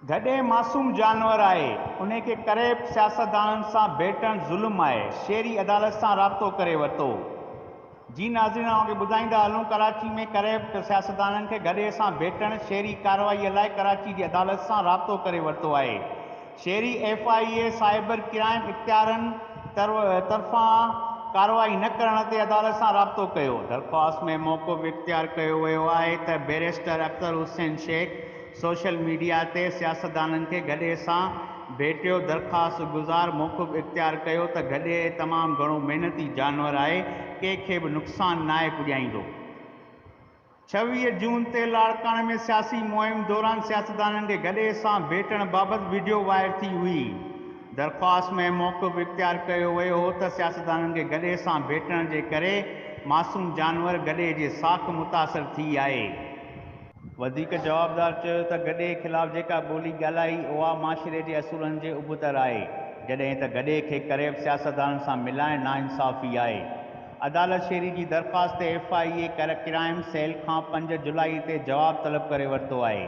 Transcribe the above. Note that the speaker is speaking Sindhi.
گڏهه معصوم جانور آهي، انهي کي ڪرپٽ سياستدانن سان ڀيٽڻ ظلم آهي، شهري عدالت سان رابطو ڪري ورتو. جي ناظرين اوهان کي ٻڌائيندا هلون ڪراچي ۾ ڪرپٽ سياستدانن کي گڏهه سان ڀيٽڻ شهري ڪارروائي لاء ڪراچي جي عدالت سان رابطو ڪري ورتو آهي. شهري F I A cyber crime اختيارن طرفان ڪارروائي نه ڪرڻ تي عدالت سان رابطو ڪيو. درخواست ۾ موقف اختيار ڪيو ويو آهي ته barrister Akhtar Hussain Shaikh social media تي سياستدانن کي گڏهه سان ڀيٽيو، درخواست گذار موقف اختيار ڪيو ته گڏهه تمام گهڻو محنتي جانور آهي، ڪنهن کي به نقصان ناهي پڄائيندو. 26 جون تي لاڙڪاڻي ۾ سياسي مهم دوران سياستدانن کي گڏهه سان ڀيٽڻ بابت وڊيو وائر ٿي هئي. درخواست ۾ موقف اختيار ڪيو ويو هو ته سياستدانن کي گڏهه سان ڀيٽڻ جي ڪري معصوم جانور گڏهه جي ساک متاثر ٿي آهي. وڌيڪ جوابدار چيو ته گڏهه خلاف جيڪا ٻولي ڳالهائي اها معاشري جي اصولن جي ابتڙ آهي، جڏهن ته گڏهه کي ڪرپٽ سياستدانن سان ملائڻ ناانصافي آهي. عدالت شهري جي درخواست تي F I A crime cell کان 5 جولائي تي جواب طلب ڪري ورتو آهي.